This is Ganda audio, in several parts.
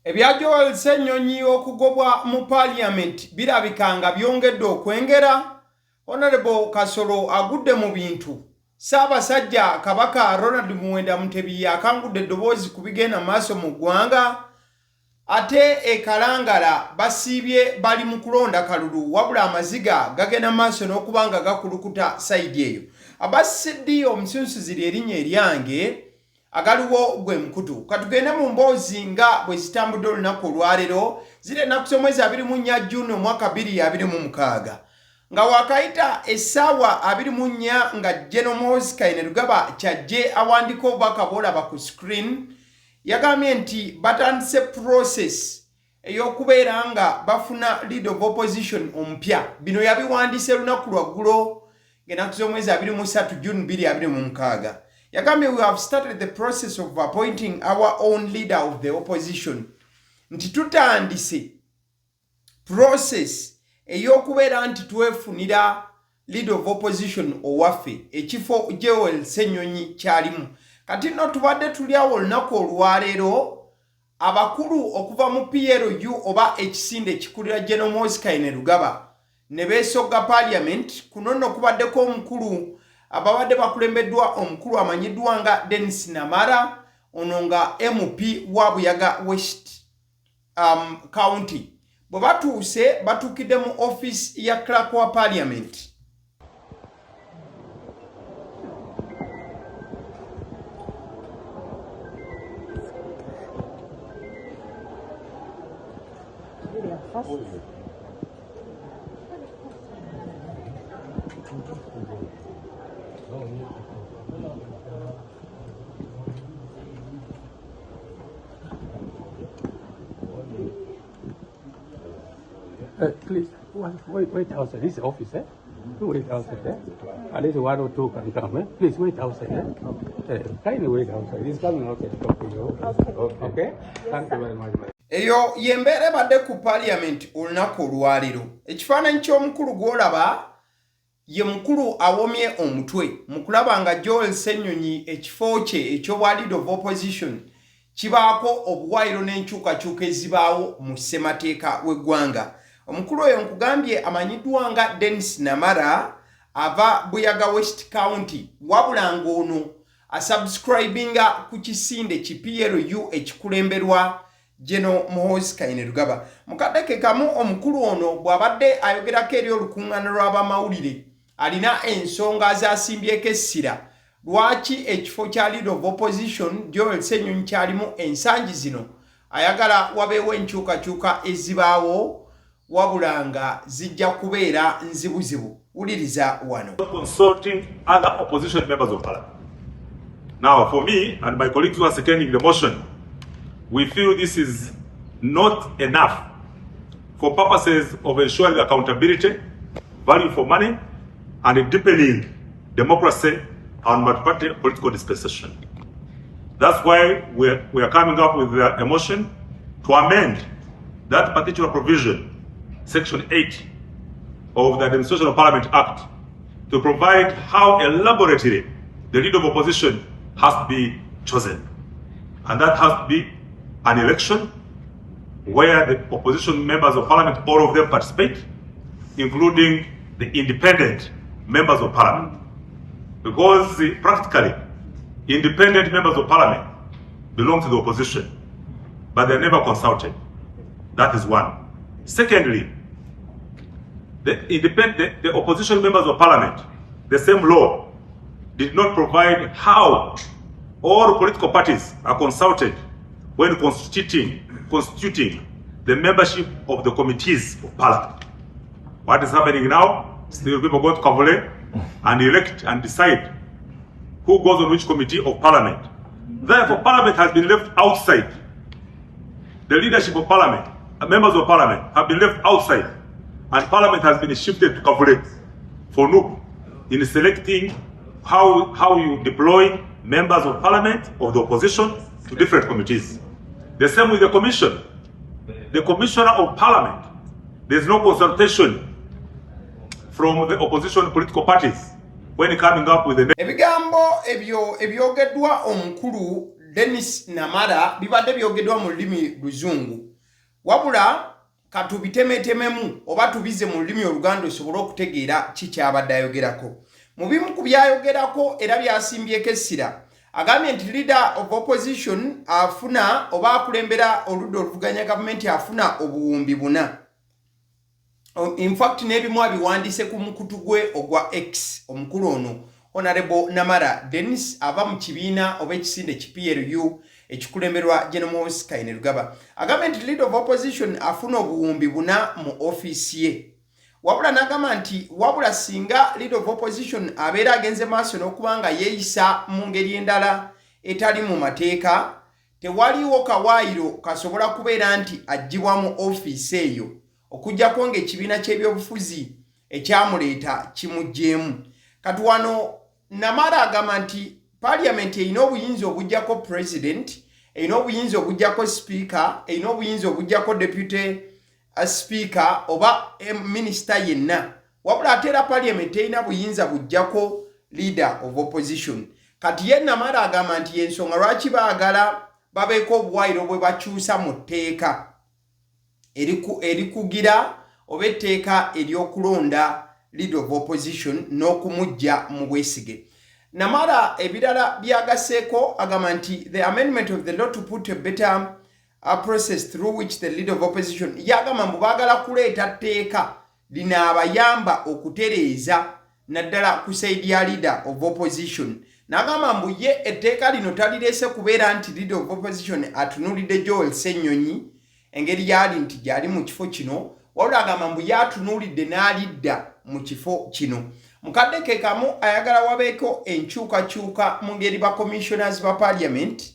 Ebya Joel Ssenyonyi okugobwa mu Parliament birabika nga byongedde okwengera. Honorable Kasolo agudde mu bintu. Ssaabasajja Kabaka Ronald Muwenda Mutebi yakangudde eddoboozi ku bigenda mu maaso mu ggwanga. Ate e Kalangala basiibye bali mu kulonda kalulu wabula amaziga gagenda mu maaso n'okuba nga gakulukuta sayidi eyo. Abbas CD omusunsuzi ly'erinnya eryange. Agaliwo gwe mukutu. Katugende mu mboozi nga bwe zitambudde olunaku olwaleero. Ziri ennaku z'omwezi 24 June omwaka 2026. Nga waakayita essaawa 24 nga General Muhoozi Kainerugaba kyajje awandika obubaka bw'olaba ku screen, yagambye nti batandise process ey'okubeera nga bafuna leader of opposition omupya. Bino yabiwandiise lunaku lwa ggulo ng'ennaku z'omwezi 23 June 2026. Yagambye we have started the process of appointing our own leader of the opposition, nti tutandise process ey'okubeera nti twefunira leader of opposition owaffe, ekifo Joel Ssenyonyi kyalimu. Kati nno tubadde tuli awo olunaku olwaleero abakulu okuva mu PLU oba ekisinde ekikulira General Muhoozi Kainerugaba ne beesogga Parliament. Kuno nno kubaddeko omukulu, ababadde bakulembeddwa omukulu amanyiddwa nga Denis Namara, ono nga MP wa Buyaga West County. Bwe batuuse batuukidde mu office ya clerk wa Parliament. Please, wait, wait outside. This is office, eh? Wait outside, eh? At least one or two can come, eh? Please wait outside, eh? Okay. Kindly wait outside. He's coming outside to talk to you. Okay. Okay. Okay? Thank you very much. Eyo y'embeera ebadde ku Parliament olunaku olwaleero. Ekifaananyi ky'omukulu gw'olaba ye mukulu awomye omutwe mu kulaba nga Joel Ssenyonyi ekifo kye eky'obwa leader of opposition kibaako obuwaayiro n'enkyukakyuka ezibaawo mu ssemateeka w'eggwanga. Omukulu oyo nkugambye amanyiddwa nga Denis Namara, ava Buyaga West County, wabula ng'ono asubscribinga ku kisinde ki PLU ekikulemberwa General Muhoozi Kainerugaba. Mu kadde ke kamu omukulu ono bw'abadde ayogerako eri olukuŋŋaana lw'abamawulire, alina ensonga z'asimbyeko essira lwaki ekifo kya leader of opposition Joel Ssenyonyi kyalimu ensangi zino ayagala wabeewo enkyukakyuka ezibaawo, wabula nga zijja kubeera nzibuzibu. Wuliriza wano. Consulting other opposition members of parliament. Now, for me and my colleagues who are seconding the motion, we feel this is not enough for purposes of ensuring accountability, value for money, and deepening democracy and multi-party political dispensation. That's why we are coming up with a motion to amend that particular provision, Section 8 of the Administration of Parliament Act, to provide how elaborately the leader of opposition has to be chosen. And that has to be an election where the opposition members of parliament, all of them participate, including the independent members of parliament. Because practically, independent members of parliament belong to the opposition, but they're never consulted. That is one. Secondly, the opposition members of parliament, the same law did not provide how all political parties are consulted when constituting the membership of the committees of parliament. What is happening now? Still people go to Kavule and elect and decide who goes on which committee of parliament. Therefore, parliament has been left outside. The leadership of parliament, members of parliament have been left outside, and parliament has been shifted to Kavule for NUP in selecting how you deploy members of parliament of the opposition to different committees. The same with the commission. The commissioner of parliament, there's no consultation from the opposition political parties when coming up with the Ebigambo ebyo ebyogeddwa omukulu Denis Namara bibadde byogeddwa mu lulimi Luzungu, wabula katubitemetememu oba tubize mu lulimi Oluganda osobole okutegeera ki kyabadde ayogerako. Mu bimu ku byayogerako era byasimbyeko essira, agambye nti leader of opposition afuna oba akulembera oludda oluvuganya gavumenti afuna 4000. Infact n'ebimu abiwandiise ku mukutu gwe ogwa X. Omukulu ono Honorable Namara Denis ava mu kibiina oba ekisinde ki PLU ekikulemberwa General Muhoozi Kainerugaba agambye nti leader of opposition afuna 4000 mu ofiisi ye, wabula n'agamba nti wabula singa leader of opposition abeera agenze maaso n'okuba nga yeeyisa mu ngeri endala etali mu mateeka, tewaliwo kawaayiro kasobola kubeera nti aggyibwa mu ofiisi eyo okuggyako ng'ekibiina ky'ebyobufuzi ekyamuleeta kimuggyeemu. Kati wano Namara agamba nti parliament erina obuyinza obuggyako president, erina obuyinza obuggyako speaker, erina obuyinza obuggyako deputy speaker oba minisita yenna, wabula ate era parliament terina buyinza buggyako leader of opposition. Kati ye Namara agamba nti yensonga lwaki baagala babeeko obuwaayiro bwe bakyusa mu tteeka erikugira oba etteeka ery'okulonda leader of opposition n'okumuggya mu bwesige. Namara ebirala byagaseeko agamba nti the amendment of the law to put a better process through which the leader of opposition, yagamba mbu baagala kuleeta tteeka linaabayamba okutereeza naddala ku side ya leader of opposition. N'agamba mbu ye etteeka lino talireese kubeera nti leader of opposition atunuulidde Joel Ssennyonyi engeri gyali nti gyali mu kifo kino, wabula agamba mbu ye atunuulidde n'alidda mu kifo kino. Mukadde ke kamu ayagala wabeeko enkyukakyuka mu ngeri ba commissioners ba parliament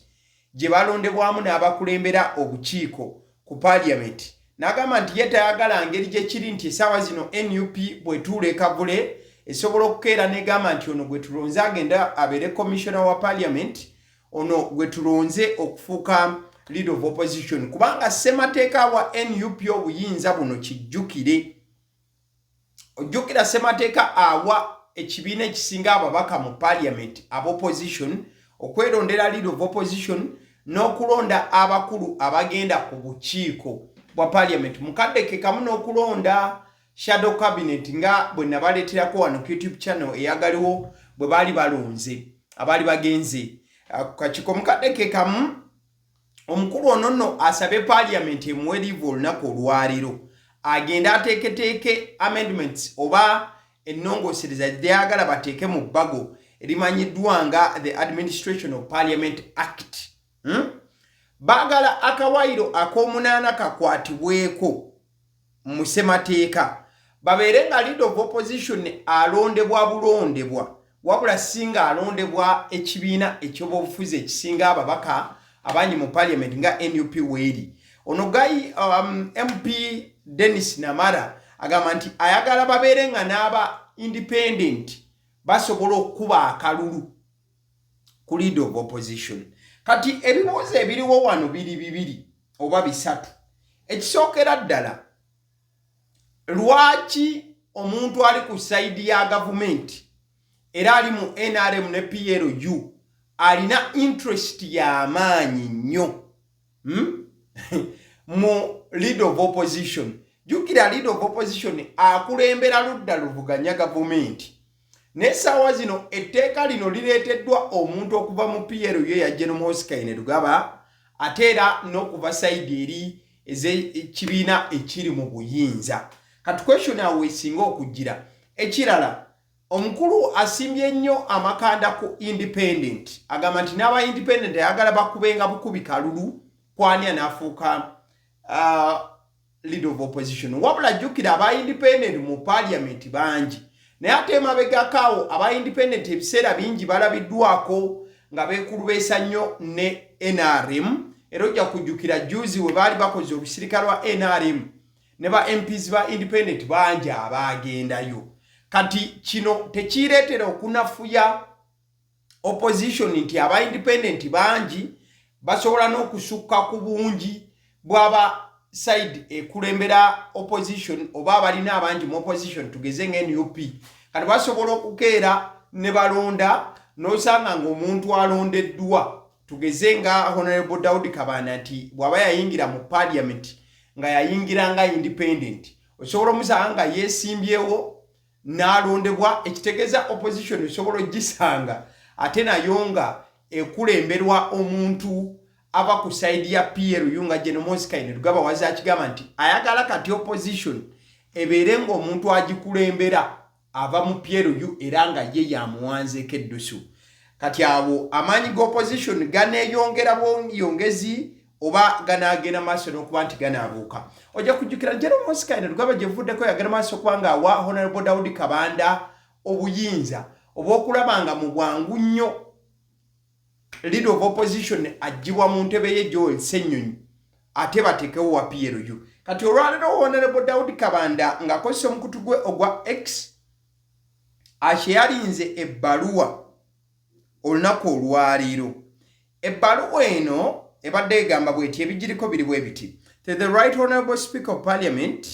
gye balondebwamu n'abakulembera obukiiko ku parliament. N'agamba nti ye tayagala ngeri gye kiri nti essaawa zino NUP bw'etuula ekavule esobola okukeera n'egamba nti ono gwe tulonze agenda abeere commissioner wa parliament, ono gwe tulonze okufuuka leader of opposition, kubanga ssemateeka wa NUP obuyinza buno. Kijjukire, ojjukira ssemateeka awa ekibiina ekisinga ababaka mu parliament abopposition okwerondera leader of opposition n'okulonda abakulu abagenda ku bukiiko bwa parliament, mukadde ke kamu n'okulonda shadow cabinet, nga bwe nabaleeterako wano ku YouTube channel eyagaliwo bwe baali balonze abaali bagenze ku kakiiko. Mukadde ke kamu omukulu ono nno asabye parliament emuwe leave olunaku olwaleero agende ateeketeeke amendments oba ennongoosereza gyeyagala bateeke mu bbago erimanyiddwa nga the Administration of Parliament Act, Baagala akawaayiro ak'omunaana kakwatibweko mu ssemateeka, babeere nga leader of opposition alondebwa bulondebwa, wabula singa alondebwa ekibiina ekyobufuzi ekisinga ababaka abangi mu parliament nga NUP weeri. Ono guy MP Denis Namara agamba nti ayagala babeere nga n'aba independent basobola okukuba akalulu ku leader of opposition. Kati ebibuuzo ebiriwo wano biri bibiri oba bisatu. Ekisookera ddala, lwaki omuntu ali ku side ya gavumenti era ali mu NRM ne PLU alina interest y'amaanyi nnyo, mu leader of opposition? Jjukira leader of opposition akulembera ludda luvuganya gavumenti, n'essaawa zino etteeka lino lireeteddwa omuntu okuva mu PLU eya General Muhoozi Kainerugaba, ate era n'okuva side eri ez'ekibiina ekiri mu buyinza. Kati question awo esinga okugira. Ekirala, omukulu asimbye nnyo amakanda ku independent, agamba nti n'aba independent ayagala bakubenga bukubi kalulu kwani anaafuuka leader of opposition. Wabula jjukira aba independent mu parliament bangi, naye ate emabegako awo aba independent ebiseera bingi balabiddwako nga beekulubeesa nnyo ne NRM. Era ojja kujjukira juzi we baali bakoze olusirika lwa NRM ne ba MPs ba independent bangi abaagendayo. Kati kino tekireetera okunafuya opposition nti aba independent bangi basobola n'okusukka ku bungi bw'aba side ekulembera opposition oba abalina abangi mu opposition, tugeze nga NUP. Kati basobola okukeera ne balonda n'osanga ng'omuntu alondeddwa, tugeze Tugeze nga Honorable Daudi Kabanda nti bw'aba yayingira mu parliament nga yayingira nga independent, osobola omusanga nga yeesimbyewo n'alondebwa, ekitegeeza opposition osobola ogisanga ate nayo nga ekulemberwa omuntu ava ku side ya PLU, nga General Muhoozi Kainerugaba waze akigamba nti ayagala kati opposition ebeere ng'omuntu agikulembera ava mu PLU era nga ye yamuwanzeeko eddusu. Kati awo amaanyi ga opposition ganeeyongera bwongezi oba ganaagenda maaso n'okuba nti ganaabuuka? Ojja kujjukira General Muhoozi Kainerugaba gye buvuddeko yagenda maaso okuba nga awa Honorable Daudi Kabanda obuyinza obw'okulaba nga mu bwangu nnyo leader of opposition aggyibwa mu ntebe ye Joel Ssenyonyi, ate bateekewo wa PLU. Kati olwaleero Honorable Daudi Kabanda ng'akozesa omukutu gwe ogwa X akyeyalinze ebbaluwa olunaku olwaleero. Ebbaluwa eno ebadde egamba bweti, ebigiriko biri bwe biti: "To the Right Honorable Speaker of Parliament,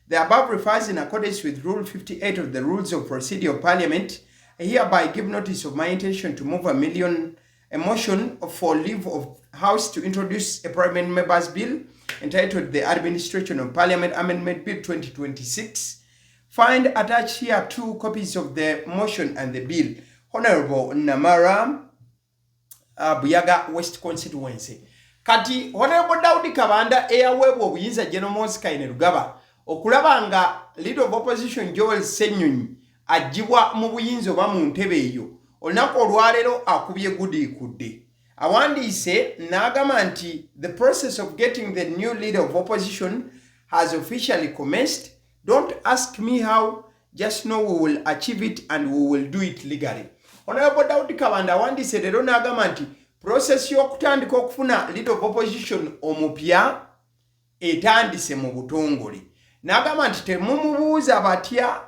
the above refers in accordance with Rule 58 of the Rules of Procedure of Parliament. I hereby give notice of my intention to move a motion for leave of House to introduce a Private Members Bill entitled the Administration of Parliament Amendment Bill 2026. Find attached here two copies of the motion and the bill. Honorable Namara, Buyaga West Constituency." Kati Honorable Daudi Kabanda eyaweebwa obuyinza General Muhoozi Kainerugaba okulaba nga leader of opposition Joel Ssenyonyi aggyibwa mu buyinza oba mu ntebe eyo, olunaku olwaleero akubye gudiikudde. Awandiise n'agamba nti the process of getting the new leader of opposition has officially commenced. Don't ask me how, just know we will achieve it and we will do it legally. Honorable Daudi Kabanda awandiise leero n'agamba nti process y'okutandika okufuna leader of opposition omupya etandise mu butongole, n'agamba nti temumubuuza batya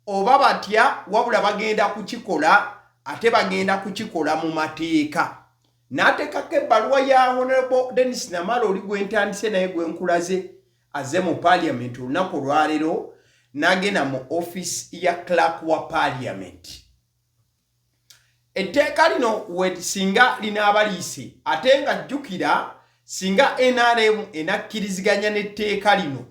oba batya, wabula bagenda kukikola ate bagenda kukikola mu mateeka. N'ateekako ebbaluwa ya Honorable Denis Namala, oli gwentandise naye gwenkulaze aze mu parliament olunaku olwaleero n'agenda mu office ya clerk wa parliament. Etteeka lino we singa linaabaliise, ate nga jjukira singa NRM enakkiriziganya n'etteeka lino,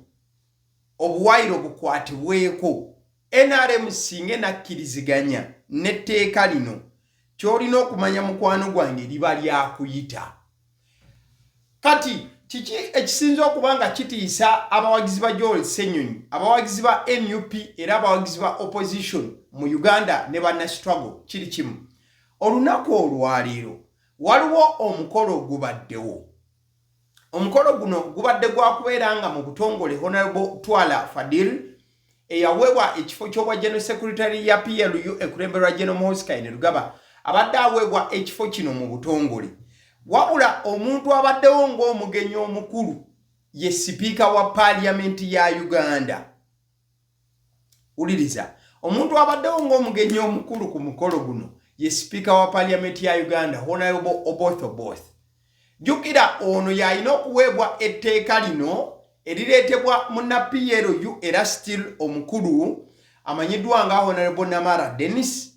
obuwayiro bukwatibweko. NRM singa enakkiriziganya n'etteeka lino, ky'olina okumanya mukwano gwange, liba lyakuyita. Kati kiki ekisinza okuba nga kitiisa abawagizi ba Joel Ssenyonyi, abawagizi ba NUP era abawagizi ba opposition mu Uganda ne banna struggle? Kiri kimu. Olunaku olwaleero waliwo omukolo ogubaddewo. Omukolo guno gubadde gwa kubeera nga mu butongole Honorable Twala Fadil eyaweebwa ekifo ky'obwa general secretary ya PLU ekulemberwa General Muhoozi Kainerugaba abadde aweebwa ekifo kino mu butongole. Wabula omuntu abaddewo ng'omugenyi omukulu ye sipiika wa paaliyamenti ya Uganda. Wuliriza, omuntu abaddewo ng'omugenyi omukulu ku mukolo guno ye sipiika wa paaliyamenti ya Uganda, Honorable Oboth Oboth. Jjukira ono y'alina okuweebwa etteeka lino erireetebwa munna PLU era still omukulu amanyiddwa nga Honorable Namara Denis.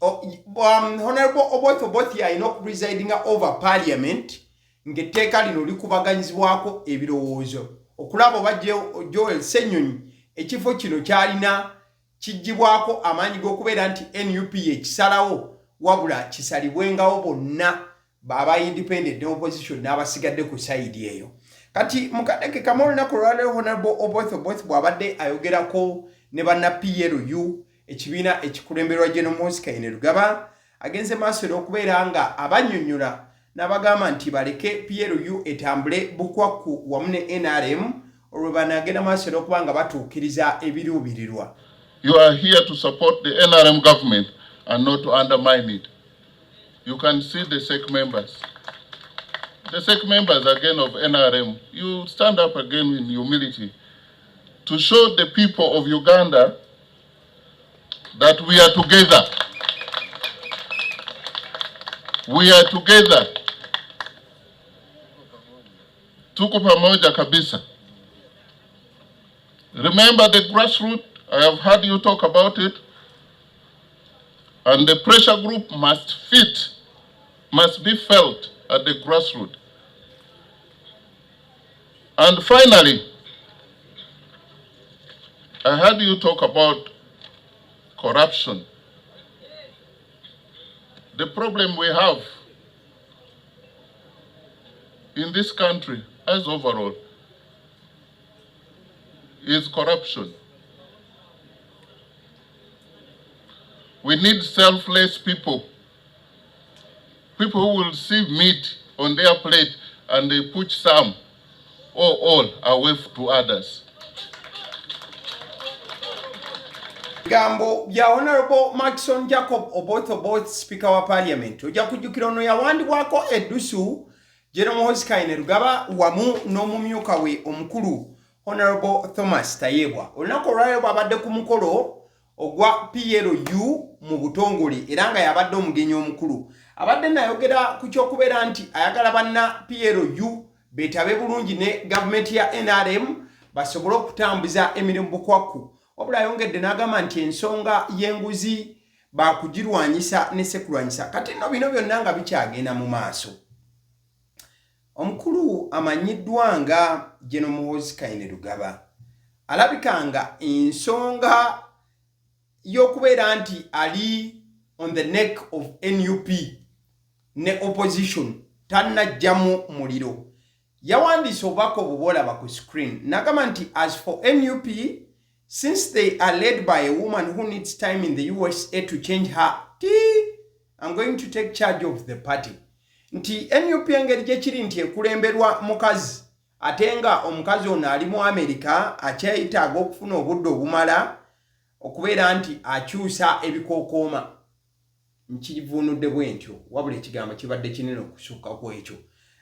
Honorable Oboth Oboth y'alina okupresidinga over parliament ng'etteeka lino likubaganyizibwako ebirowoozo okulaba oba Joel Ssenyonyi ekifo kino kyalina kiggyibwako amaanyi g'okubeera nti NUP ekisalawo, wabula kisalibwengawo bonna aba independent ne opposition n'abasigadde ku side eyo. Kati mukadde kamu olunaku olwaleero Honorable Oboth Oboth bw'abadde ayogerako ne banna PLU, ekibiina ekikulemberwa General Muhoozi Kainerugaba, agenze maaso era okubeera nga abannyonnyola n'abagamba nti baleke PLU etambule bukwakku wamu ne NRM, olwo banaagenda maaso era okuba nga batuukiriza ebiruubirirwa. You are here to support the NRM government and not to undermine it. You can see the SEC members. The SEC members again of NRM, you stand up again in humility to show the people of Uganda that we are together. We are together. Tuko pamoja kabisa. Remember the grassroots, I have heard you talk about it. And the pressure group must fit, must must be felt at the grassroots. And finally, I heard you talk about corruption. The problem we have in this country as overall is corruption. We need selfless people, people who will see meat on their plate and they put some or all away to others. Bigambo bya Honorable Maxon Jacob Oboth Oboth, Speaker wa Parliament. Ojja kujjukira ono yawandibwako eddusu General Muhoozi Kainerugaba wamu n'omumyuka we omukulu Honorable Thomas Tayebwa. Olunaku olwaleero bwabadde ku mukolo ogwa PLU mu butongole era nga yabadde omugenyi omukulu. Abadde nayogera ku ky'okubeera nti ayagala banna PLU beetabe bulungi ne gavumenti ya NRM basobole okutambuza emirimu bukwakku. Wabula ayongedde n'agamba nti ensonga y'enguzi baakugirwanyisa ne sekulwanyisa. Kati nno bino byonna nga bikyagenda mu maaso. Omukulu amanyiddwa nga General Muhoozi Kainerugaba alabika nga ensonga y'okubeera nti ali on the neck of NUP ne opposition tannajjamu muliro. Yawandiise obubaka obwo bw'olaba ku screen n'agamba nti as for NUP, since they are led by a woman who needs time in the USA to change her tea, I'm going to take charge of the party. Nti NUP engeri gye kiri nti ekulemberwa mukazi ate nga omukazi ono ali mu Amerika akyayetaaga okufuna obudde obumala okubeera nti akyusa ebikookooma. Nkivuunudde bwe ntyo wabula ekigambo kibadde kinene okusukka ku ekyo.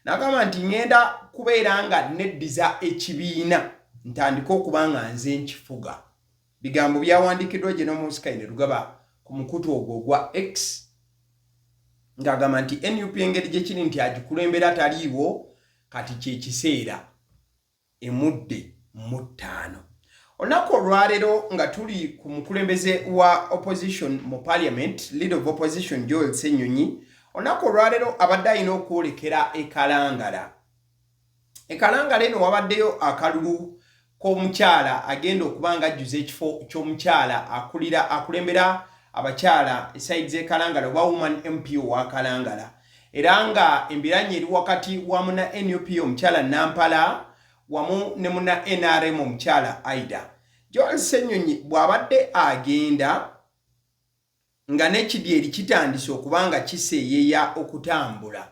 N'agamba nti ŋŋenda kubeera nga neddiza ekibiina ntandike okuba nga nze nkifuga. Bigambo byawandiikiddwa General Muhoozi Kainerugaba ku mukutu ogwo ogwa X ng'agamba nti NUP engeri gye kiri nti agikulembera taliiwo kati kye kiseera emudde mu ttaano. Olunaku olwaleero nga tuli ku mukulembeze wa opposition mu parliament, leader of opposition Joel Ssenyonyi, olunaku olwaleero abadde alina okwolekera e Kalangala. E Kalangala eno wabaddeyo akalulu k'omukyala agenda okuba nga ajjuza ekifo ky'omukyala akulira akulembera abakyala esayidi z'e Kalangala oba woman MP owa Kalangala era nga embiranye eri wakati wa muna NUP omukyala Nampala wamu ne muna NRM omukyala Aida. Joel Ssenyonyi bw'abadde agenda nga n'ekidyeri kitandise okuba nga kiseeyeeya okutambula,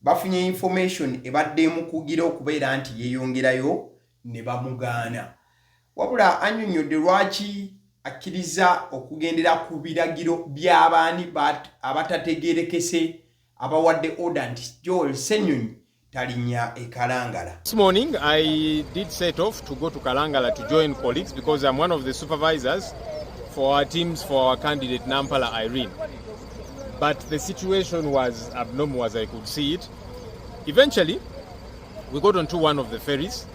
bafunye information ebadde emukugira okubeera nti yeeyongerayo ne bamugaana. Wabula annyonnyodde lwaki akkiriza okugendera ku biragiro by'abaani abatategeerekese abawadde order nti Joel Ssenyonyi talinnya e Kalangala. This morning I did set off to go to Kalangala to join colleagues because I'm one of the supervisors for our teams for our candidate Nampala Irene. But the situation was abnormal as I could see it. Eventually, we got onto one of the ferries,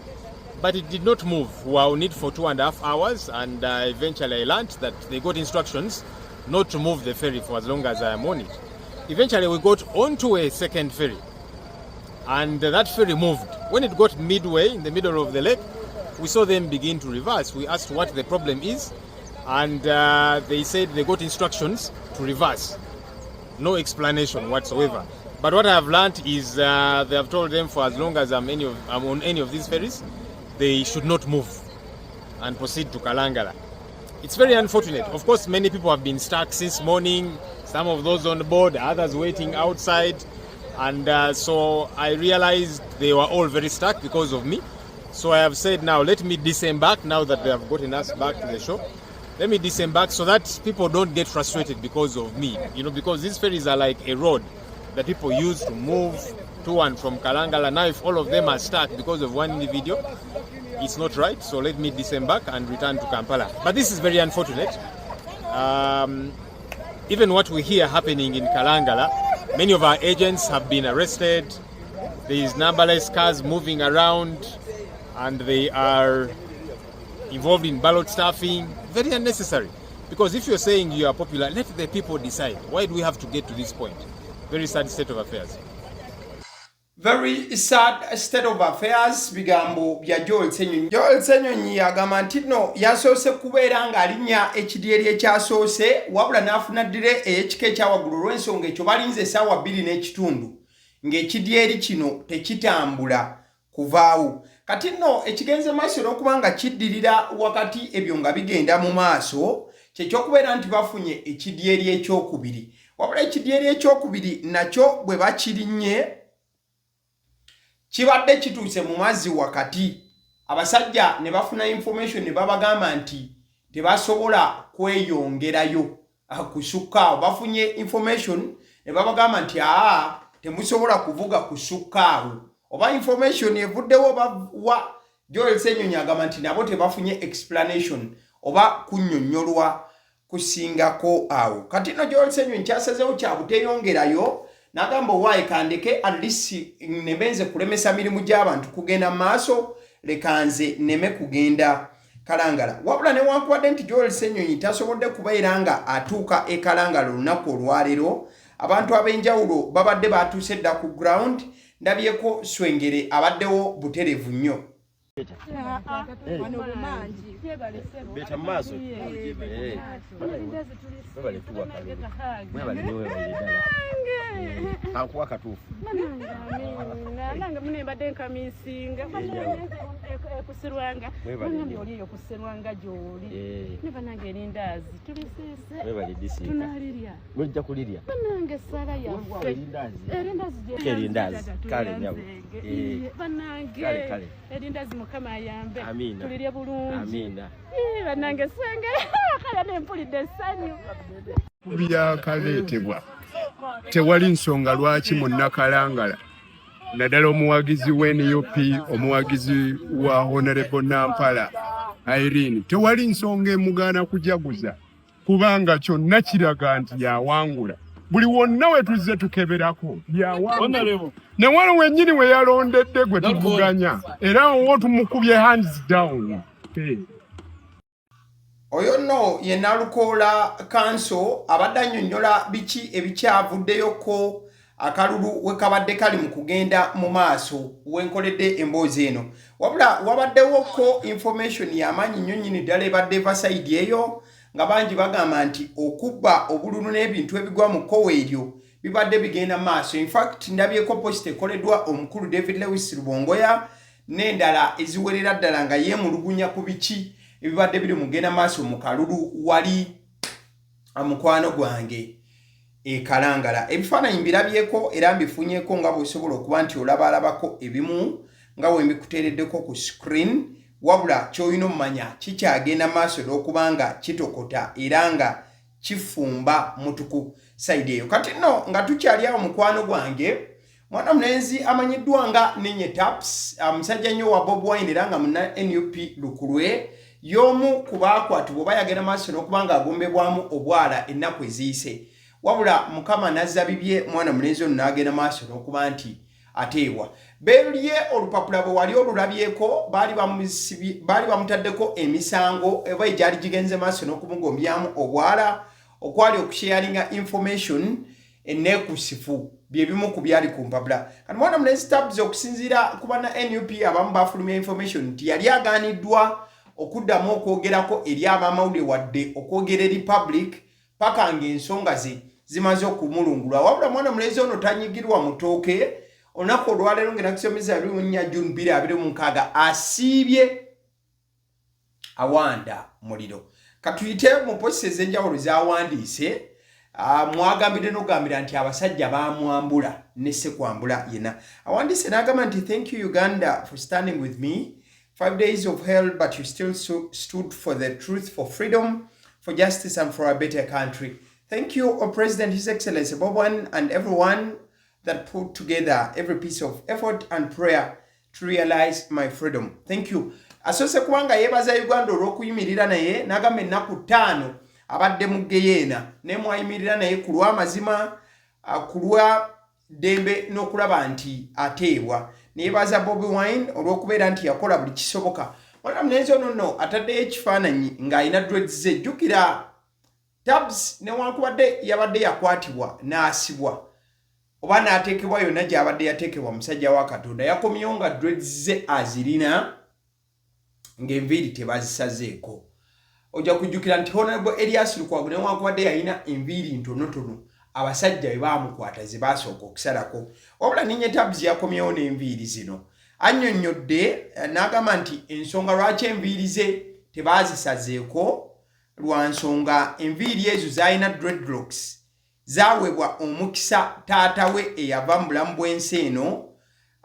but it did not move. We were on it for 2.5 hours, and eventually I learned that they got instructions not to move the ferry for as long as I am on it. Eventually, we got onto a second ferry, and that ferry moved. When it got midway, in the middle of the lake, we saw them begin to reverse. We asked what the problem is, and they said they got instructions to reverse. No explanation whatsoever. But what I have learned is they have told them for as long as I'm on any of these ferries, they should not move and proceed to Kalangala. It's very unfortunate. Of course, many people have been stuck since morning, some of those on board, others waiting outside. And so I realized they were all very stuck because of me. So I have said now, let me disembark now that they have gotten us back to the shore. Let me disembark so that people don't get frustrated because of me. Because these ferries are like a road that people use to move to and from Kalangala. Now, if all of them are stuck because of one individual, it's not right. So let me disembark and return to Kampala. But this is very unfortunate. Even what we hear happening in Kalangala, many of our agents have been arrested. There is numberless cars moving around, and they are involved in ballot stuffing. Very unnecessary. Because if you're saying you are popular, let the people decide. Why do we have to get to this point? Very sad state of affairs. Very sad state of affairs, bigambo bya Joel Ssenyonyi. Joel Ssenyonyi agamba nti nno yasoose kubeera ng'alinnya ekidyeri ekyasoose, wabula n'afuna delay ey'ekika ekyawaggulu olw'ensonga ekyo balinze essaawa 2.5 ng'ekidyeri kino tekitambula kuvaawo. Kati nno ekigenze maaso n'okuba nga kiddirira wakati ebyo nga bigenda mu maaso kyekyokubeera nti bafunye ekidyeri ekyokubiri, wabula ekidyeri ekyokubiri nakyo bwe bakirinnye kibadde kituuse mu mazzi wakati, abasajja ne bafuna information ne babagamba nti tebasobola kweyongerayo kusukka awo. Bafunye information ne babagamba nti aa, temusobola kuvuga kusukka awo. Oba information evuddewo bawa, Joel Ssenyonyi agamba nti nabo tebafunye explanation oba kunnyonnyolwa kusingako awo. Kati no Joel Ssenyonyi kyasazeewo kya buteeyongerayo, n'agamba, "Owaaye, kandeke at least neme nze kulemesa mirimu gy'abantu kugenda mu maaso, leka nze neme kugenda Kalangala." Wabula newankubadde nti Joel Ssenyonyi tasobodde kubeera nga atuuka e Kalangala olunaku olwaleero, abantu ab'enjawulo babadde batuuse dda ku ground. Ndabyeko Swengere abaddewo buterevu nnyo. Beeta mu maaso. Webale tuwa kalulu. Mwebale ne webale ddala. Kankuwa katuufu. Nange mune mbadde nkamisinga ekusirwanga. Mwebale Bangambe nnyo. oli eyo kusirwanga gy'oli. Ne banange, erindaazi tulisiise. Mwebale disiika. Tunalirya. Mujja kulirya. Banange, essala yaffe. Erindaazi. Erindaazi. Erindaazi. Kale nnyabo. Banange. Kale, kale. Erindaazi, Mukama ayambe. Amiina. Tulirye bulungi. Amiina. Bannange, sengere kale nempulidde essanyu. Byakaleetebwa, tewali nsonga lwaki munnakalangala, naddala omuwagizi wa NUP, omuwagizi wa Honorable Nampala Irene, tewali nsonga emugaana kujaguza, kubanga kyonna kiraga nti yawangula. Buli wonna we tuzze tukeberako yawangula, ne wano wennyini we yalondedde gwe tuvuganya, era owo tumukubye hands down. Hey. Oyo nno ye Nalukoola Kanso, abadde annyonnyola biki ebikyavuddeyo akalulu we kabadde kali mu kugenda mu maaso wenkoledde emboozi eno. Wabula wabaddewoko information y'amaanyi nnyo nnyini ddala ebadde eva side eyo, nga bangi bagamba nti okubba obululu n'ebintu ebigwa mu kkowa eryo bibadde bigenda maaso. Infact, ndabyeko post ekoleddwa omukulu David Lewis Rubongoya n'endala eziwerera ddala nga yeemulugunya ku biki ebibadde biri mugenda maaso mu kalulu wali mukwano gwange ekalangala. Ebifaananyi mbirabyeko era mbifunyeko nga bw'osobola okuba nti olabaalabako ebimu nga bwe mbikuteereddeko ku screen. Wabula ky'olina omumanya, kikyagenda maaso n'okuba nga kitokota era nga kifumba mutuku side eyo. Kati nno nga tukyali awo, mukwano gwange, mwana mulenzi amanyiddwa nga Ninye Taps, musajja nnyo wa Bob Wine era nga muna NUP lukulwe, y'omu ku baakwatibwa oba yagenda maaso n'okuba nga agombebwamu obwala ennaku eziyise. Wabula Mukama nazza bibye, mwana mulenzi ono n'agenda maaso n'okuba nti ateebwa beerulye. Olupapula bwe wali olulabyeko, baali bamutaddeko emisango oba egyali gigenze maaso n'okumugombyamu obwala okwali okusharinga information eneekusifu, byebimu ku byali ku mpapula. Kati mwana mulenzi Tabs, okusinziira ku banna NUP abamu bafulumya information nti yali agaaniddwa okuddamu okwogerako eri abamawulire wadde okwogera eri public paka ng'ensonga ze zimaze okumulungulwa. Wabula mwana mulenzi ono tanyigirwa mutooke. Olunaku olwaleero ng'enakusomeza 24 June 2026 asiibye awanda muliro. Katuyite mu posts ez'enjawulo zawandiise, mwagambidde n'okugambira nti abasajja bamwambula ne sekwambula yenna. Awandiise n'agamba nti, "Thank you, Uganda, for standing with me. 5 days of hell, but you still stood for the truth, for freedom, for justice and for a better country. Thank you, our President, His Excellency Bobi Wine, and everyone that put together every piece of effort and prayer to realize my freedom. Thank you." Asoose kubanga yeebaza Uganda olw'okuyimirira naye, n'agamba ennaku 5 abadde mu geyeena naye mwayimirira naye ku lw'amazima, ku lwa ddembe n'okulaba nti ateebwa. Neyebaza Bobi Wine olw'okubeera nti yakola buli kisoboka. Mwana mulenzi ono nno ataddeyo ekifaananyi ng'alina dreads ze. Jjukira Tabs newankubadde yabadde yakwatibwa n'asibwa. oba n'ateekebwa yonna gy'abadde yateekebwa. Musajja wa Katonda yakomyewo nga dreads ze azirina, ng'enviiri tebazisazeeko. Ojja kujjukira nti Honorable Elias Lukwago, newankubadde yalina enviiri ntonotono, abasajja bwe baamukwata ze baasooka okusalako. Wabula Ninye Tabs yakomyewo n'enviiri zino. Annyonnyodde n'agamba nti ensonga lwaki enviiri ze tebaazisazeeko lwa nsonga enviiri ezo zalina dreadlocks zaawebwa omukisa taata we eyava mu bulamu bw'ensi eno,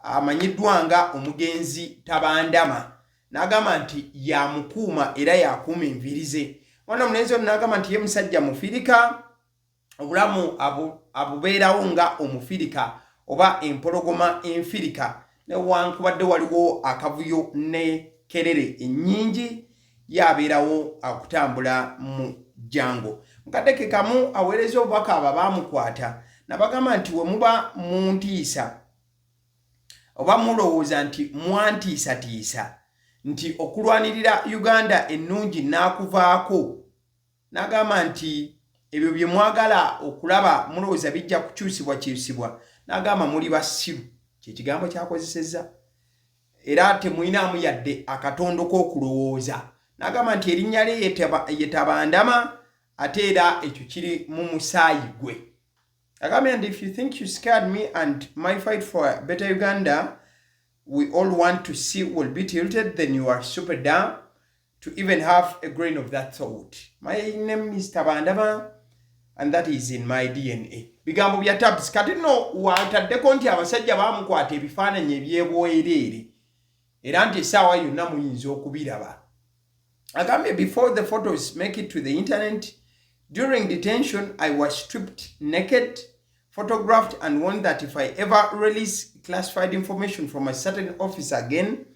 amanyiddwa nga omugenzi Tabandama. N'agamba nti yamukuuma era yakuuma enviiri ze. Mwana omulenzi ono n'agamba nti ye musajja mufirika, obulamu abubeerawo nga omufirika oba empologoma enfirika, newankubadde waliwo akavuyo ne kerere ennyingi, yabeerawo akutambula mu jjango. Mukadde ke kamu aweereza obubaka abo abaamukwata, nabagamba nti we muba muntiisa oba mulowooza nti mwantiisatiisa nti okulwanirira Uganda ennungi naakuvaako, n'agamba nti ebyo bye mwagala okulaba mulowooza bijja kukyusibwa kyusibwa, n'agamba muli basiru, kyekigambo kyakozesezza, era temulinamu yadde akatondo k'okulowooza. N'agamba nti erinnya lye ye Tabandama, ate era ekyo kiri mu musaayi gwe. Agambye nti, "If you think you scared me and my fight for a better Uganda we all want to see will be tilted, then you are super dumb to even have a grain of that thought. My name is Tabandama and that is in my DNA." Bigambo bya Tabs. Kati nno wataddeko nti abasajja bamukwata ebifaananyi ebyebwereere, era nti essaawa yonna muyinza okubiraba. Agambye, "Before the photos make it to the internet, during detention I was stripped naked, photographed and warned that if I ever release classified information from a certain office again,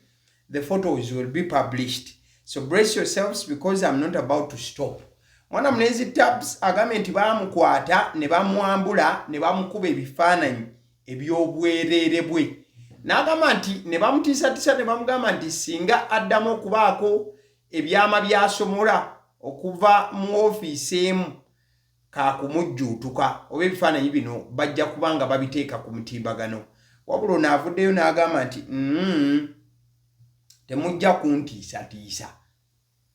the photos will be published. So brace yourselves because I'm not about to stop." Mwana mulenzi Tabs agambye nti baamukwata ne bamwambula ne bamukuba ebifaananyi eby'obwereere bwe, n'agamba nti ne bamutiisatiisa ne bamugamba nti singa addamu okubaako ebyama by'asomola okuva mu ofiisi emu, kaakumujjuutuka oba ebifaananyi bino bajja kuba nga babiteeka ku mutimbagano. Wabula ono avuddeyo n'agamba nti, "Temujja kuntiisatiisa."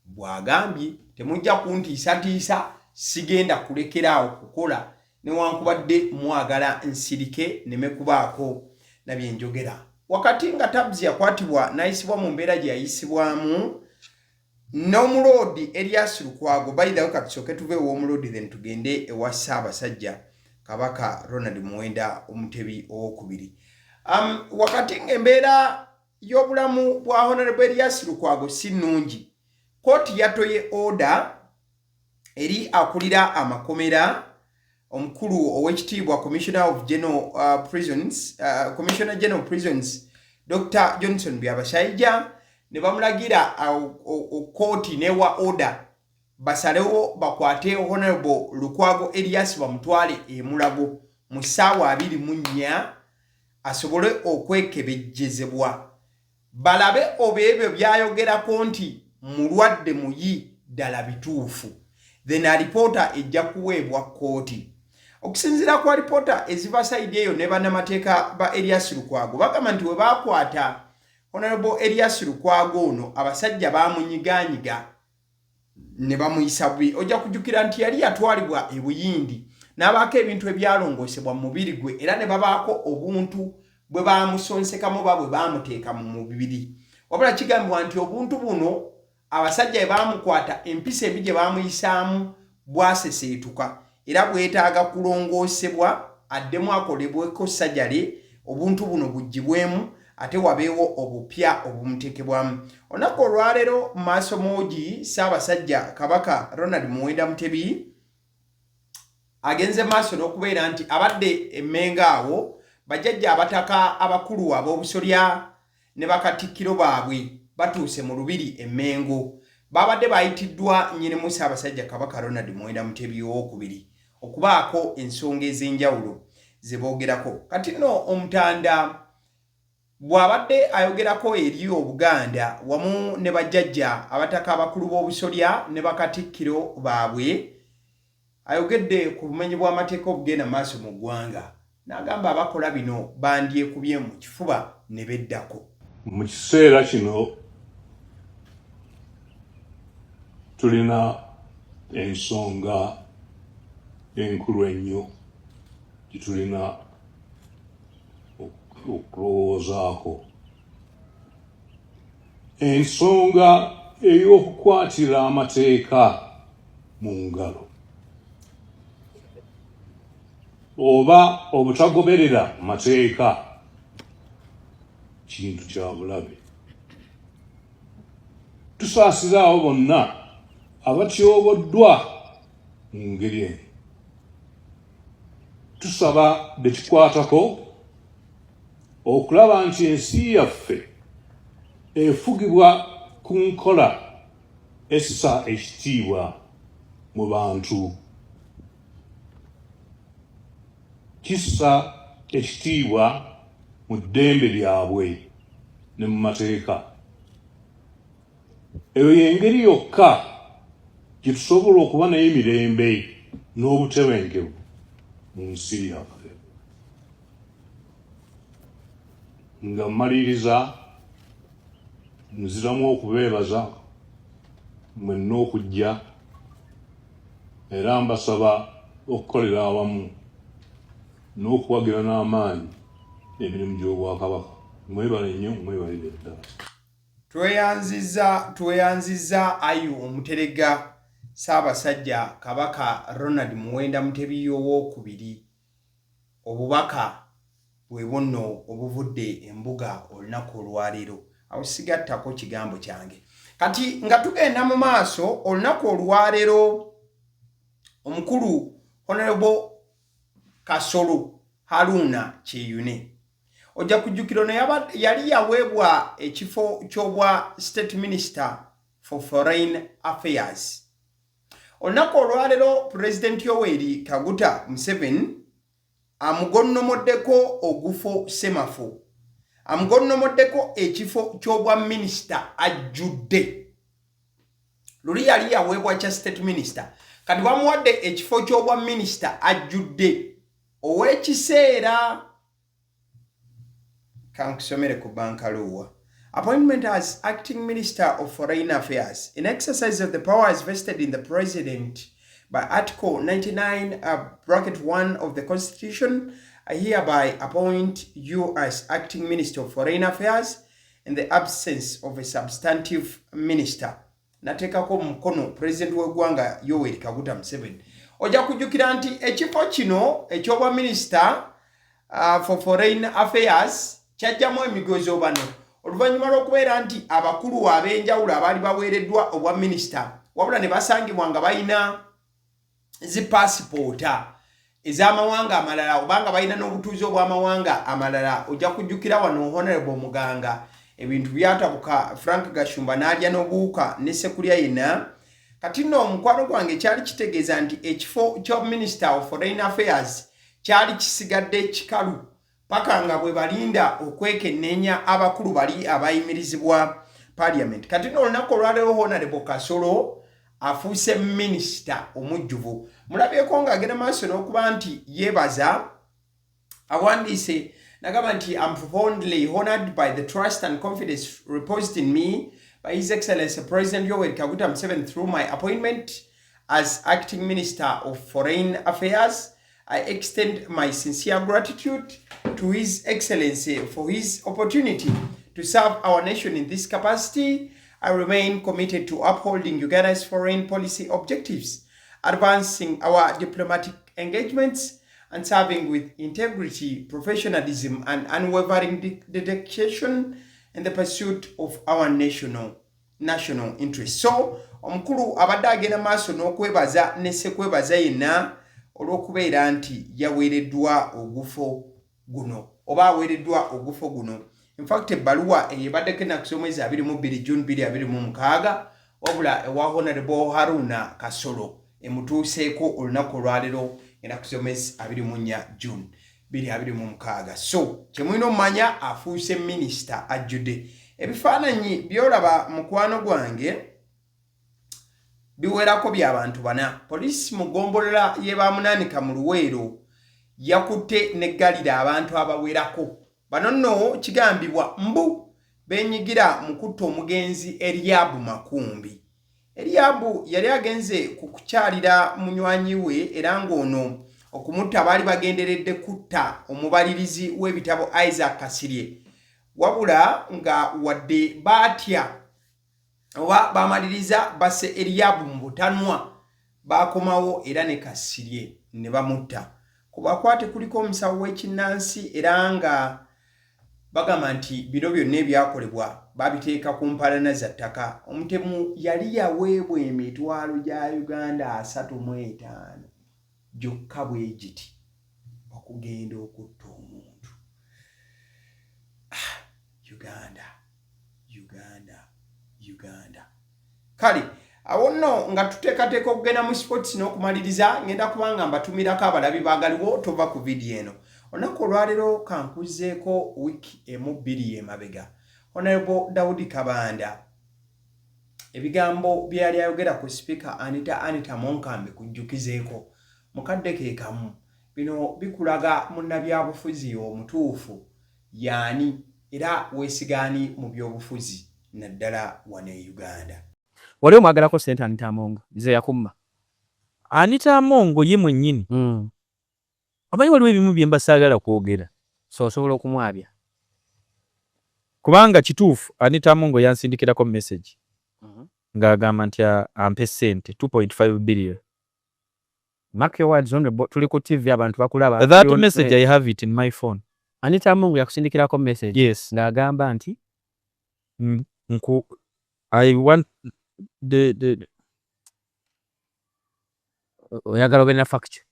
Bw'agambye, "Temujja kuntiisatiisa, sigenda kulekeraawo kukola newankubadde mwagala nsirike neme kubaako na byenjogera." Wakati nga Tabs yakwatibwa n'ayisibwa mu mbeera gye yayisibwamu n'omuloodi Erias Lukwago, by the way, katusooke tuve ew'omuloodi, then tugende ewa Ssaabasajja Kabaka Ronald Muwenda Omutebi Owokubiri. Wakati ng'embeera y'obulamu bwa Honorable Erias Lukwago si nnungi, kooti yatoye order eri akulira amakomera omukulu, owekitiibwa Commissioner of General Prisons, Commissioner General Prisons Dr Johnson Byabashaija, ne bamulagira kooti newa order basalewo bakwate Honorable Lukwago Elias bamutwale emulago mu ssaawa 24 asobole okwekebejjezebwa, balabe oba ebyo byayogerako nti mulwadde muyi ddala bituufu. Then alipoota ejja kuweebwa kkooti. Okusinziira ku alipoota eziva side eyo ne bannamateeka ba Elias Lukwago, bagamba nti we baakwata Honorable Elias Lukwago ono, abasajja baamunyiganyiga ne bamuyisa bubi. Ojja kujjukira nti yali yatwalibwa e Buyindi n'abaako ebintu ebyalongoosebwa mu mubiri gwe, era ne babaako obuntu bwe baamusonsekamu oba bwe baamuteeka mu mubiri. Wabula kigambibwa nti obuntu buno, abasajja bwe baamukwata, empisa embi gye baamuyisaamu bwaseseetuka era bwetaaga kulongoosebwa, addemu akolebweko sajale, obuntu buno buggyibwemu ate wabeewo obupya obumuteekebwamu. Olunaku olwaleero maaso moogi, Ssaabasajja Kabaka Ronald Muwenda Mutebi agenze maaso n'okubeera nti abadde emmenga awo bajjajja abataka abakulu ab'obusolya ne bakatikkiro baabwe batuuse mu lubiri emmengo. Babadde bayitiddwa nnyinimu Ssaabasajja Kabaka Ronald Muwenda Mutebi Owokubiri okubaako ensonga ez'enjawulo ze boogerako. Kati nno Omutanda bw'abadde ayogerako eri Obuganda wamu ne bajjajja abataka abakulu b'obusolya ne bakatikkiro baabwe, ayogedde ku bumenyi bw'amateeka obugenda maaso mu ggwanga. N'agamba abakola bino bandyekubye mu kifuba ne beddako. Mu kiseera kino tulina ensonga enkulu ennyo gye tulina okulowoozaako. Ensonga ey'okukwatira amateeka mu ngalo oba obutagoberera mateeka kintu kya bulabe. Tusaasira abo bonna abatyoboddwa mu ngeri eno. Tusaba be kikwatako okulaba nti ensi yaffe efugibwa ku nkola essa ekitiibwa mu bantu, kissa ekitiibwa mu ddembe lyabwe ne mu mateeka. Eyo y'engeri yokka gye tusobola okuba n'emirembe n'obutebenkevu mu nsi yaffe. Nga mmaliriza, nziramu okubeebaza mwenna okujja era mbasaba okukolera awamu n'okuwagira n'amaanyi emirimu gy'Obwakabaka. Mwebale nnyo, mwebalire ddala. Tweyanzizza tweyanzizza ayi Omuteregga Ssaabasajja Kabaka Ronald Muwenda Mutebi Owookubiri. Obubaka bwe bunno obuvudde embuga olunaku olwaleero. Awo sigattako kigambo kyange. Kati nga tugenda mu maaso olunaku olwaleero omukulu Honorable Kasolo Haruna Kyeyune ojja kujjukira ono yali yaweebwa ekifo ky'obwa State Minister for Foreign Affairs. Olunaku olwaleero Pulezidenti Yoweri Kaguta Museveni amugonnomoddeko ogufo semafo, amugonnomoddeko ekifo ky'obwa minisita ajjudde. Luli yali yaweebwa kya State Minister, kati bamuwadde ekifo ky'obwa minisita ajjudde ow'ekiseera. Kankusomere ku bankaluwa. Appointment as acting Minister of Foreign Affairs in exercise of the powers vested in the President by Article 99 bracket 1 of the Constitution, I hereby appoint you as acting Minister of Foreign Affairs in the absence of a substantive minister. Nateekako omukono Pulezidenti w'eggwanga Yoweri Kaguta Museveni. Ojja kujjukira nti ekifo kino eky'obwa minisita for Foreign Affairs kyajjamu emigozobano oluvannyuma lw'okubeera nti abakulu ab'enjawulo abaali baweereddwa obwa minisita wabula ne basangibwa nga balina zi paasipoota ez'amawanga amalala oba nga balina n'obutuuze obw'amawanga amalala. Ojja kujjukira wano Honorable Muganga ebintu byatabuka, Frank Gashumba n'alya n'obuwuka ne Sekulya yenna. Kati nno omukwano gwange kyali kitegeeza nti ekifo kya Minister of Foreign Affairs kyali kisigadde kikalu paka nga bwe balinda okwekenneenya abakulu bali abayimirizibwa Parliament. Kati nno olunaku olwaleero Honorable Kasolo afuuse minisita omujjuvu. Mulabyeko ng'agenda maaso n'okuba nti yeebaza, awandiise nagamba nti, "Am profoundly honored by the trust and confidence reposed in me by His Excellency President Yoweri Kaguta Museveni through my appointment as acting Minister of Foreign Affairs. I extend my sincere gratitude to His Excellency for his opportunity to serve our nation in this capacity. I remain committed to upholding Uganda's foreign policy objectives, advancing our diplomatic engagements, and serving with integrity, professionalism, and unwavering dedication in the pursuit of our national interest." So omukulu abadde agenda maaso n'okwebaza ne ssekwebaza yenna olw'okubeera nti yaweereddwa ogufo guno oba aweereddwa ogufo guno. Infact ebbaluwa eyo ebaddeko ennaku z'omwezi 22 June 2026, wabula ewa Honorable Haruna Kasolo emutuuseeko olunaku olwaleero ennaku z'omwezi 24 June 2026. So kyemulina omumanya, afuuse minisita ajjudde. Ebifaananyi byolaba mukwano gwange biwerako by'abantu bana. Poliisi mu ggombolola y'e Bamunaanika mu Luweero. Yakutte n'eggalira abantu abawerako. Bano nno kigambibwa mbu beenyigira mu kutta omugenzi Eriabu Makumbi. Eriabu yali agenze ku kukyalira munywanyi we era ng'ono okumutta baali bagenderedde kutta omubalirizi w'ebitabo Isaac Kasirye wabula nga wadde baatya oba bamaliriza basse Eriabu mu butanwa baakomawo era ne Kasirye ne bamutta. Ku bakwate kuliko omusawo w'ekinnansi era nga bagamba nti bino byonna ebyakolebwa babiteeka ku mpalana za ttaka. Omutemu yali yaweebwa emitwalo gya Uganda 35 gyokka bwe giti okugenda okutta omuntu. Ah, Uganda, Uganda, Uganda. Kale awo nno nga tuteekateeka okugenda mu sports n'okumaliriza ngenda kuba nga mbatumirako abalabi baagaliwo tova ku vidiyo eno. Olunaku olwaleero kankuzeeko wiiki emu bbiri emabega. Honorable Daudi Kabanda ebigambo bye yali ayogera ku sipiika Anita Anita Among mbikujjukizeeko mu kadde ke kamu. Bino bikulaga munnabyabufuzi omutuufu y'ani era weesiga ani mu byobufuzi naddala wano e Uganda. Wali omwagalako ssente Anita Among nze yakumma? Anita Among ye mwennyini. Omanyi waliwo ebimu bye mba saagala kwogera. So osobola okumwabya? Kubanga kituufu Anita Among yansindikirako message ng'agamba nti ampe ssente 2.5 billion. Mark your words, honorable, tuli ku TV abantu bakulaba. That message I have it in my phone. Anita Among yakusindikirako message? Yes. Ng'agamba nti? Nku I want the Oyagala obe na fact.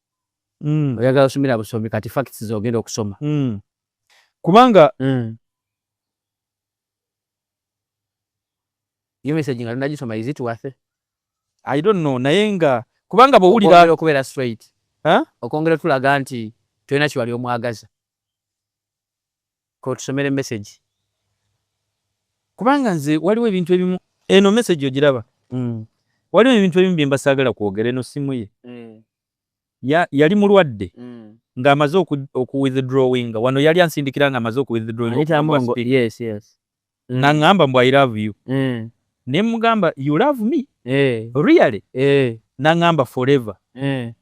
Oyagala osomera busomi kati facts z'ogenda okusoma. Kubanga Iyo message nga tonagisoma, is it worth it? I don't know, naye nga kubanga bw'owulira Okwongera okubeera straight. Huh? Okwongera tulaga nti tolina kiwali omwagaza. K'otusomere message. Kubanga nze waliwo ebintu ebimu, eno message ogiraba. Waliwo ebintu ebimu bye mba saagala kwogera, eno simu ye. Yali mulwadde ng'amaze oku withdrawinga wano yali ansindikira ng'amaze oku withdrawinga. Anita Among, yes. Naŋŋamba mbu I love you. Ne mugamba, you love me? Really? Naŋŋamba forever.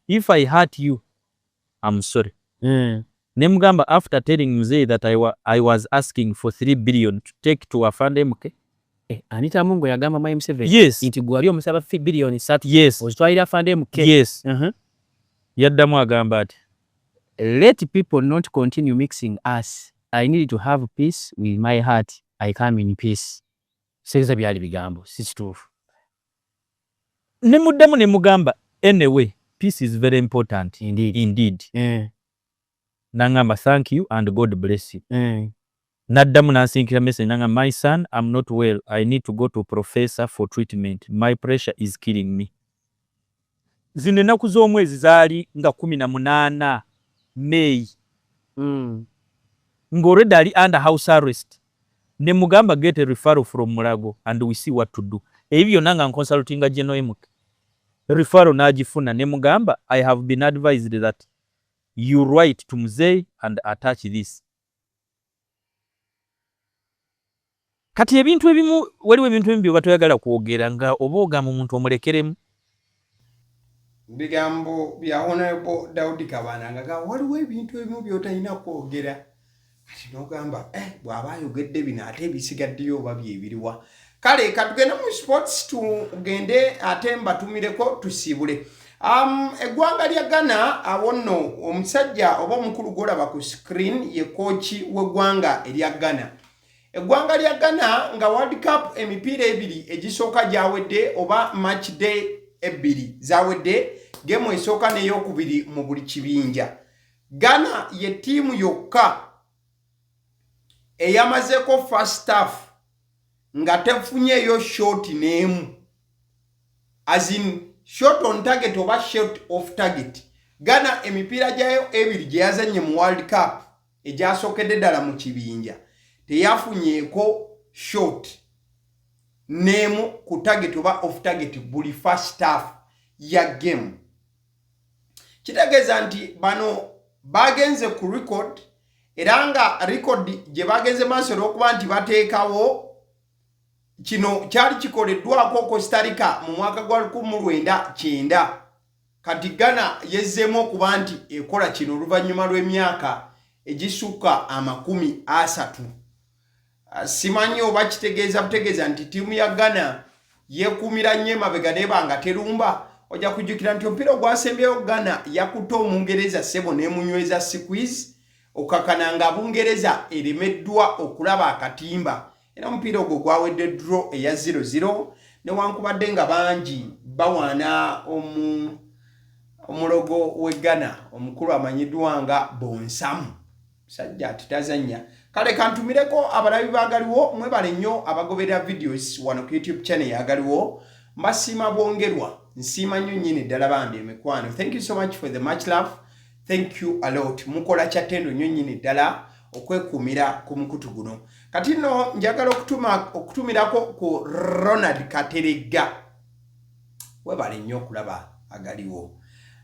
If I hurt you, I'm sorry. Ne mugamba after telling Mzee that I was asking for 3 billion to take to Afande MK. Eh, Anita Among yagamba Mwami Museveni Yes. nti gwe wali omusaba biliyoni 3 Yes. ozitwalira Afande MK. Yes. Yaddamu agamba ati Let people not continue mixing us. I need to have peace with my heart. I come in peace. Siriza byali bigambo, si kituufu. Ne muddamu ne mugamba anyway, peace is very important. Indeed. Indeed. Nangamba thank you and God bless you. Naddamu n'ansinkira message nangamba my son, I'm not well. I need to go to professor for treatment. My pressure is killing me. Zino ennaku z'omwezi zaali nga 18 May. Ng'already ali under house arrest. Ne mugamba get a referral from Mulago and we see what to do. Ebyo byonna nga nconsultinga General MK. Referral n'agifuna ne mugamba I have been advised that you write to Mzee and attach this. Kati ebintu ebimu, waliwo ebintu ebimu bye batoyagala kwogera nga oba ogamba omuntu omulekeremu. Bigambo bya Honorable Daudi Kabanda nga waliwo ebintu ebimu by'otalina kwogera. Kati n'ogamba bw'aba ayogedde bino ate ebisigaddeyo oba byebiriwa. Kale katugende mu sports, tugende ate mbatumireko tusiibule. Eggwanga lya Ghana, awo nno omusajja oba omukulu gw'olaba ku screen ye kooki w'eggwanga erya Ghana. Eggwanga lya Ghana nga World Cup emipiira ebiri egisooka gyawedde oba match day ebbiri zawedde, gemu esooka n'eyokubiri mu buli kibinja. Ghana ye ttiimu yokka eyamazeeko first half nga tefunyeeyo shot n'emu, as in shot on target oba shot off target. Ghana emipiira gyayo ebiri gye yazannye mu World Cup egyasookedde ddala mu kibinja teyafunyeeko shot n'emu ku target oba off target buli first half ya game. Kitegeeza nti bano Bagenze ku record, era nga record gye bagenze maaso olw'okuba nti bateekawo, kino kyali kikoleddwako Costa Rica mu mwaka gwa 1990. Kati Ghana yezzeemu okuba nti ekola kino oluvannyuma lw'emyaka egisukka 30. Simanyi oba kitegeeza butegeeza nti ttiimu ya Ghana yeekuumira nnyo emabega neeba nga terumba. Ojja kujjukira nti omupiira ogwasembyeyo Ghana yakutte Omungereza ssebo n'emunyweza squeeze, okakana nga Bungereza eremeddwa okulaba akatimba, era omupiira ogwo gwawedde draw eya 0-0, newankubadde nga bangi bawaana omulogo w'e Ghana omukulu amanyiddwa nga Bonsamu, musajja ati tazannya. Kale kantumireko abalabi baagaliwo, mwebale nnyo abagoberera videos wano ku YouTube channel yagaliwo. Mbasiima bwongerwa, nsiima nnyo nnyini ddala bambi emikwano. Thank you so much for the much love, thank you a lot. Mukola kyattendo nnyo nnyini ddala okwekuumira ku mukutu guno. Kati nno njagala okutumirako ku Ronald Kateregga, webale nnyo okulaba agaliwo.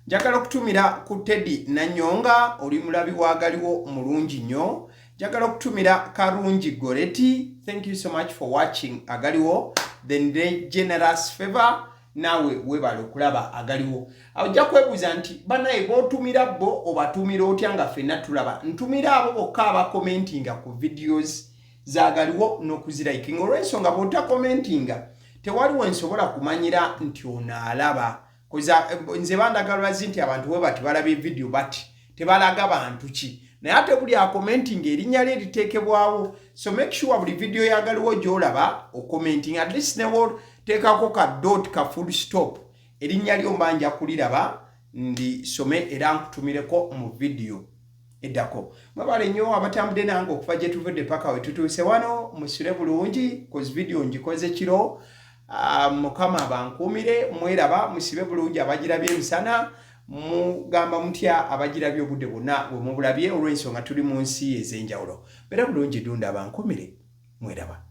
Njagala okutumira ku Teddy Nanyonga, oli mulabi waagaliwo mulungi nnyo. Njagala okutumira Karungi Goreti, thank you so much for watching agaliwo. Then the Generous Favor, naawe webale okulaba agaliwo. Ojja kwebuuza nti banaye b'otumira bo obatumira otya nga ffenna tulaba? Ntumira abo bokka abakomentinga ku videos zagaliwo n'okuzilikinga, olw'ensonga bw'otakomentinga tewaliwo nsobola kumanyira nti ono alaba. Nze bandagalwazi nti abantu bwe bati balabye vidiyo bati tebalaga bantu ki, naye ate buli akomentinga erinnya lye liteekebwawo. So make sure buli vidiyo yagaliwo gy'olaba okomenting, at least newoteekako ka dot, ka full stop, erinnya lyo mba nja kuliraba ndisome era nkutumireko mu vidiyo eddako. Mwebale nnyo abatambudde nange okuva gye tuvudde paka we tutuuse wano. Musule bulungi, cause vidiyo ngikoze kiro. Mukama bankuumire. Mweraba, musibe bulungi abagirabye emisana. Mugamba mutya abagirabye obudde bwonna bwe mubulabye? Olw'ensonga tuli mu nsi ez'enjawulo. Beera bulungi, Ddunda bankuumire. Mweraba.